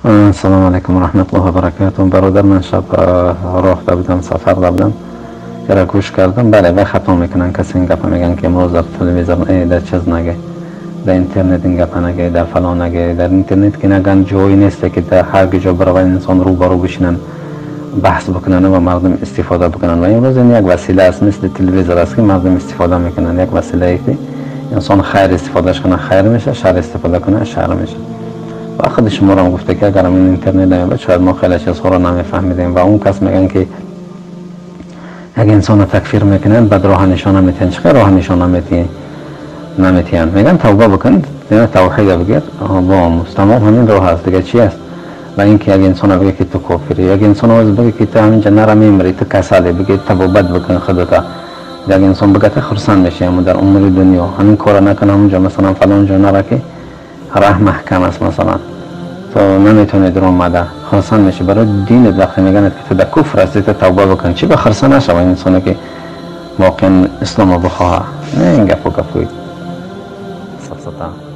Салом алейкум ва раҳматуллоҳи ва баракатуҳ. Бародар, ман шаб роҳда будам, сафарда будам, яра гӯш кардам. Бале, вай хато мекунанд, касе ин гапа мегӯянд, ки имрӯз дар телевизор, дар чиз наге, дар интернет ин гапа наге, дар фалон наге. Дар интернет ки наган, ҷое несте, ки дар ҳар ҷо бараванд, инсон рӯ ба рӯ бишинанд, баҳс бикунанд ва мардум истифода бикунанд. Ва имрӯз ин як васила аст, мисли телевизор аст, ки мардум истифода мекунанд. Як василае, ки инсон хайр истифодаш кунад, хайр мешавад, шар истифода кунад, шар мешавад. Ва худи шуморо гуфта, ки агар ин интернет намебуд, шояд мо хеле чизҳоро намефаҳмидем. Ва он кас мегӯянд, ки як инсонро такфир мекунанд, баъд роҳа нишона метиҳанд. Чӣ роҳа нишона наметиҳанд? Мегӯянд, тавба бикун, тавҳида бигир, боомӯз, тамом, ҳамин роҳ аст, дига чи аст? Ва ин ки як инсона бигӯ, ки ту кофирӣ, як инсон бигӯ, ки ту ҳаминҷа нара, мемирӣ, ту касале, бигӯ, табобат бикун худата. Як инсон бигӯ, хурсанд мешӣ, аммо дар умури дунё ҳамин кора накун, ҳамунҷо, масалан, фалон ҷо нара, ки раҳ маҳкам аст, масалан, ту наметавонӣ даромада, хурсанд мешӣ. Барои динат вақте мегӯянд, ки ту дар куфр ҳастӣ, ту тавба бикун, чӣ ба хурсанд нашава инсоне, ки воқеан исломро бихоҳа? Не, ин гапу гапои сафсата.